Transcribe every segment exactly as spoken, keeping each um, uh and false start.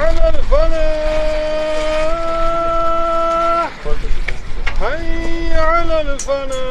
على الفلاح. حي على الفلاح.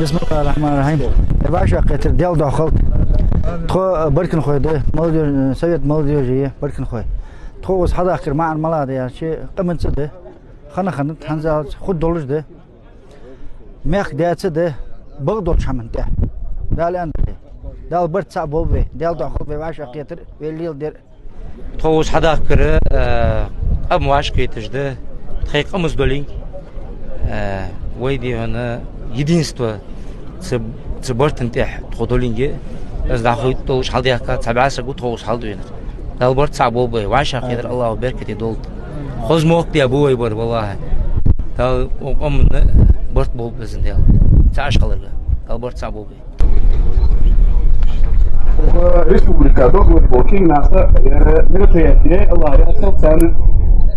بسم الله الرحمن الرحيم. Э, вӀашагӀкхетар Даьла духьа хилда. Тхо, э, баркинхой да, молодёжь, э, совет молодёжи я баркинхой. Тхо укхаза хьадахкар маӀан малагӀа да аьлча, къаманца да, хана-хана, хӀанзалца хургдолаш да. Мехка даьца да, бакъдолча хӀаман тӀа. Дала аьннад вай. Дала барт цхьа болба вай. Даьла духьа хилба вай вӀашагӀкхетар, вай леладер. Тхо укхаза хьадахкар, э, къам вӀашагӀкхеташ да, тхоай къамаца долга, э, вай дегӀана единство цу, цу барта тӀа тхо долга. Из дӀахойтта долаш хьалдаьхка цхьа бӀаь саг ва тхо укхаза хьалдвинар. Дала барт цхьа болба вай, вӀашагӀкхетар Аллахӏа беркате долда. Хоза мохк де бу вай бар, валлахӀи. Дала укх къаманна барт болба безам Даьла. Цхьа аш хиларга. Дала барт цхьа болба вай. Республика договор болча нахах, э, мероприятие, Аллахӏ раьза хилва царна.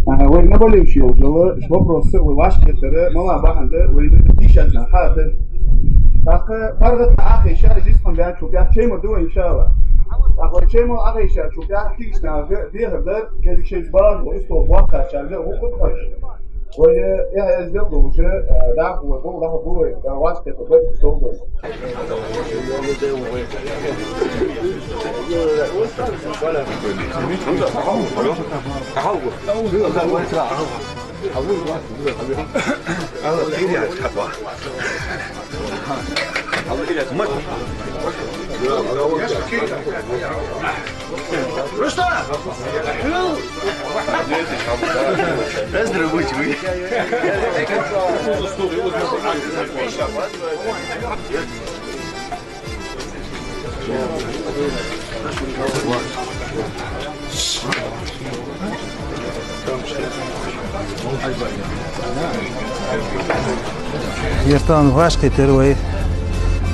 Э, вай наболевший йолча вопроса вай вӀашагӀкхетар, малагӀа бахьан да, вай дийшад нах хьада. ТӀаккха паргӀата Ӏохайша, жисхам баьчул тӀехьа чай ма ду вай, иншааллахӀ. ТӀаккха вай чай ма Ӏохайшачул тӀехьа кхыча наха дехар дар, кӀезига шоайца багӀаш бола истол боккхачарга гӀулакх хьош. Вай, э, эхь-эздел долаш, э, дӀахо вай, бу, дӀахо бу вай, э, вац тӀа бай, стол бай. Рустам! Здравствуйте, вы. Ер тахан вӀашагӀкхетар вай,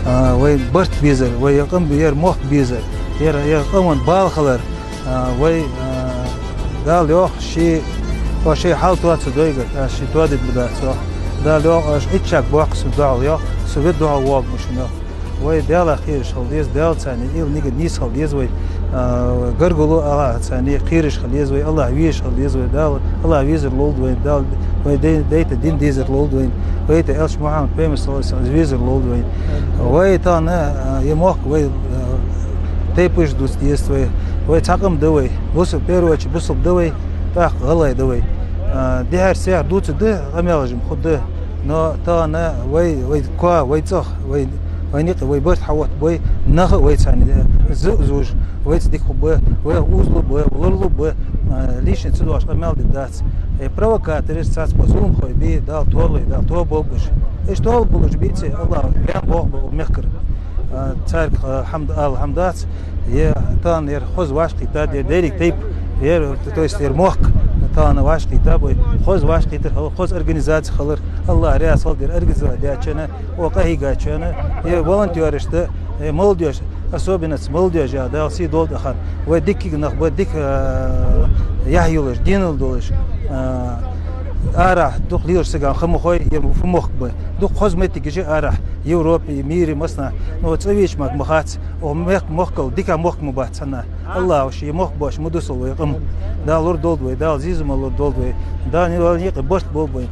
а, вай барт безар, вай ер къам, ер мохк безар, ер, ер къаман бала хилар, а, вай, а, Дала йоах, ший, оаш шоай хьал тоаца дойгар, аз ший тоадергдац, йоах. Дала йоах, оаш итт шаг боаккх сона духьал, йоах, со вай духьал воагӀа шоана, йоах. Вай Даьлах кхераш хила деза, Даьлаца нийсса нийсхала деза вай, а, гаргало Аллахӏаца кхераш хила деза вай, Аллахӏ везаш хила деза вай, Дала, Аллахӏ везар лолда вайна, Дала вай дай-, дайта дин дезар лолда вайна, вайта элча Мухьаммад пайхамар саллаллахӀу Ӏалайхи ва саллам везар лолда вайна. Вай тахан, а, ер мохк вай, а, тайпаш дувца деза вай, вай цхьа къам да вай, бусалба, первую очередь бусалба да вай, тӀаккха гӀалгӀай да вай. А, дехьара-сехьара дувцаргда, къамаьлаш-м хургда, но тахан вай, вай коа, вай цӀагӀа, вай, вай никъ, вай барт хьаоттабой, нах а вайца, э, зу-, зувш, вайца дика хургба, вай узалургба, лоралургба, а, лишний ца доагӀаш къамаьл дергдац. Э, провокатораш, цхьацца зуламхой бий, Дала тоалой, Дала тоаболба уж. Уж тоалургболаш бийций, Аллахӏа бен боагӀаргба укх мехкара. А, царга, а, хьамда ала хӀама дац. Е тахан ер хоза вӀашагӀкхийттад, ер деррига тайпа, ер, то есть ер мохк тахан вӀашагӀкхийттаб вай. Хоза вӀашагӀкхетар хилар, хоза организаци хилар. Аллахӏ раьза хилва ер организаци даьчарна, укх къахьийгачарна, ер волонтёрашта, ер молодёжь, особенно молодёжь, а, Дала сий долда ахар. Вай дика кегий нах ба, дика, а, яхь йолаш, денал долаш, а, арахьа дукха лелаш сага ха ма хой, ер фу мохк ба. Дукха хоза моттигаш я арахьа. Европе, мире массанахьа, ну, цӀавеча мара ма хац, оаха мехк-, мехкал дика мохк ма бац хьона. АллахӀа ший мохк боацаш ма дусалва вай къам. Дала лорадолда вай, Дала зе-зуламал лорадолда вай. Дала ни вала никъ барт болба вай.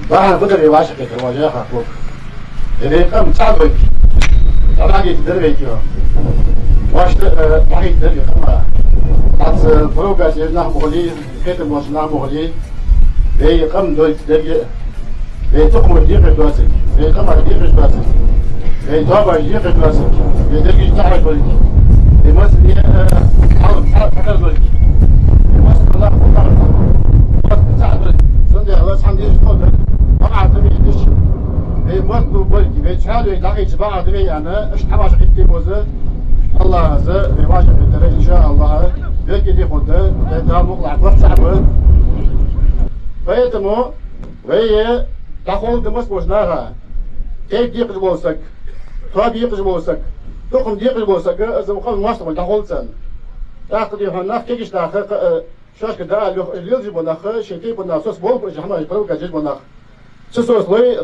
Бахьан ба дар вай вӀашагӀкхетар, вай яхар хул. Вай къам цхьа долга, дӀабахийта дар вайга. Вайшта, э, бахийта дар вай къам. Аз, э, программа еш нах ма хулий, кхетам болаш нах ма хулий. Вай къам долга деррига, вай тукхамаш декъаш доацилга, вай къамаш декъаш доацилга, вай тоабаш декъаш доацилга, вай дерригаш цхьа долга, вай массане, э, хьал цхьа долга, вай массане хьал цхьа долга, вай массане цхьа долга. Цудухьа цхьан дешаш тхо дар, бакъахьа ца вийдеш, вай мотт болга, вай цхьаь долга дӀахийца бакъахьа ца вий аьнна, иштта хӀамаш хӀитте боза, АллахӀа вай вӀашагӀкхетар, иншааллахӀ, веккхий дихуд, вай Дала мукъалахь барт цхьа ба. Поэтому вай дӀахулда массаболча наха, тайпа декъаш вола саг, тоаба екъаш вола саг, тукхам декъаш вола саг, из укхаза моастагӀал дӀахулда царна. ТӀаккха дий хьона нах кегийча наха, э, шоашка дӀаала йоах, лелаш бола нах, шоай тайпан нах, соцаболба уж хӀамаш, провокаци еш бола нах. Ца соцалой.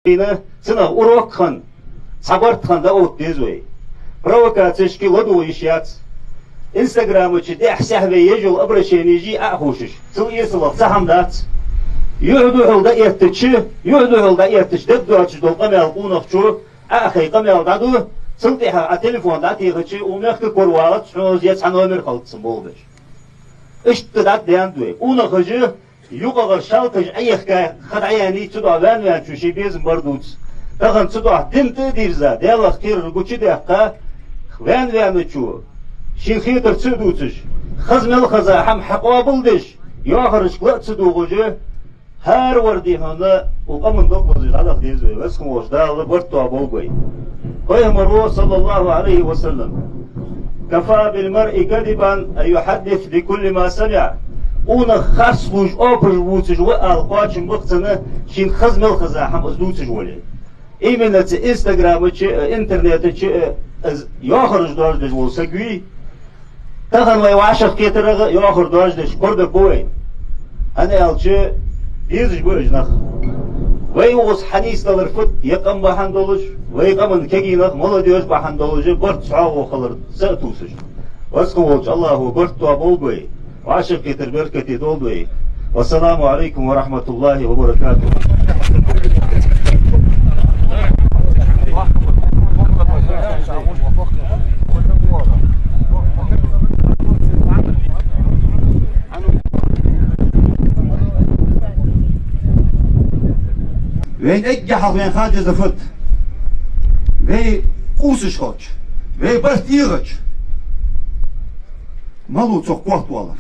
Ина цунах урок хинна, цхьа барт хинна дӀаотта деза вай. Провокацешка ладувгӀа йиш яц. Инстаграма чу дехьа-сехьа вай еш йола обращенеш Ӏохувшаш, цул эсалагӀа цхьа хӀама дац. Юхь-духьал дӀаэттача, юхь-духьал дӀаэттача, дагадоацаш дола къамаьл къонахчо, Ӏохайна къамаьл дӀаду, цул тӀехьагӀа Ӏа телефон дӀатехача, укх мехка коравалац хьона из, е цхьа номер хилац цун болх беш. Иштта дӀа а даьннад вай. Къонахаша юкъагӀара шалташ Ӏоехка ха дӀаяьннай, цудухьа ваьнна-ваьнначо ший безам бар дувц. Тахан цудухьа дин тӀа а дийрза, Даьлах кхерар гучадаьккха, ваьнна-ваьнначо шийна хетар ца а дувцаш, хеза мел хеза хӀама хьакъоабалдеш, йоахарашка ла а ца дугӀаш, хӀара вар дий хьона, укх къаман дог лазаш дӀадаха деза вай, Веза хинна волча Дала барт тоаболба вай. Пайхамаро, صلى الله عليه وسلم: «كفى بالمرء كذبا أن يحدث بكل ما سمع». Къонах харц лувш, оапаш бувцаш ва ала кхоачам ба-кх цунна, шийна хеза мел хеза хӀама из дувцаш вале. Именно цу Инстаграма чу а, интернета чу а из йоахараш доаржадеш вола саг вий, тахан вай вӀашагӀкхетарах а йоахар доаржадеш корабергба вай. ХӀана аьлча, безаш ба уж нах. Вай укхаза хьанийсдалар фуд, е къам бахьан долаш, вай къаман кагий нах, молодёжь бахьан долаш, барт цхьоагӀо хилар са а тувсаш. Веза хинна волча АллахӀо барт тоаболба вай. ВӀашагӀкхетар беркате долда вай. والسلام عليكم ورحمة الله وبركاته. Вайна эггара хьалха вайна ха дезар фуд? Вай къувсаш хилча, вай барт эгӀача, малав цох котвалар?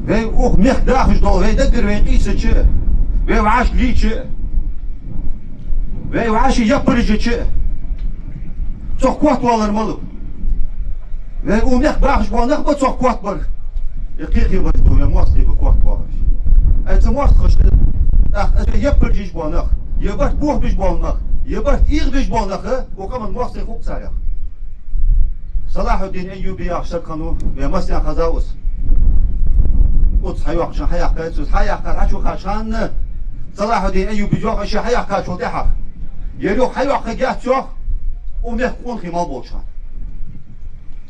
Вай укх мехка дахаш дола, вай даггара вайна къийсача, вай вӀашка лийча, вай вӀаший яппараш йича, цох котвалар малав? Вай укх мехка бахаш бола нах ба цох котбар? Е кхы-кхы бараш ба вай моастагӀий ба котбоалаш? Ай, цу моастагӀашта, тӀаккха вай яппараш йеш бола нах, е барт бохабеш бола нах, е барт эгӀабеш бола нах, укх къаман моастагӀий хул-кх царех. Салахьуддин Айюби яхаш саг хиннав, вайна массанена хезав из. Куц хьайоаккхача хана хьаяьккхай цо из, хьаяьккхар хьачувахача хана, Салахьуддин Айюбис йоах, из ше хьаяьккхачул тӀехьагӀа: ер юха хьайоаккхаргьяц, йоах, укх мехка къонахий мел болча хана.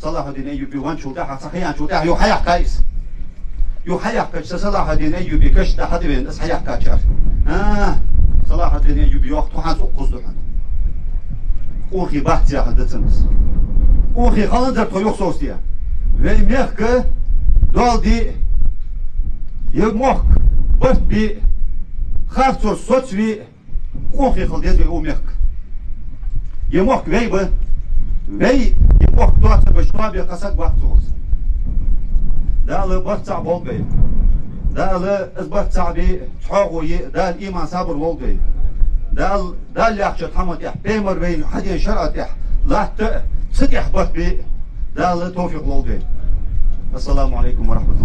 Салахьуддин Айюби венначул тӀехьагӀа, цхьа ха яьнначул тӀехьагӀа юха хьаяьккхай из. Юха хьаяьккхача, цу Салахьуддин Айюба каша тӀа хьатӀавена из хьаяьккхачар: «А, Салахьуддин Айюби, — йоах, — тхо хӀанз укхаза да хьона. Къонахий бац яхаш да цунна из. Къонахий хиланзар тхо юхасовзаде. Вай мехка доал де а, е мохк барт бе а, харцо соцаве а, къонахий хила деза вай укх мехка. Е мохк вай ба. Вай, е мохк доацаргболаш тоабе кхы саг вац укхаза». Дала барт цхьа болба вай. Дала из барт цхьа бе, цхьоагӀо е, Дала иман, сабар лолда вай. Дала, Дала яхача хӀаман тӀа, пайхамара вайна хьадена шарӀа тӀа латта а, цу тӀа барт бе а Дала товфикъ лолда вай. السلام عليكم ورحمة الله.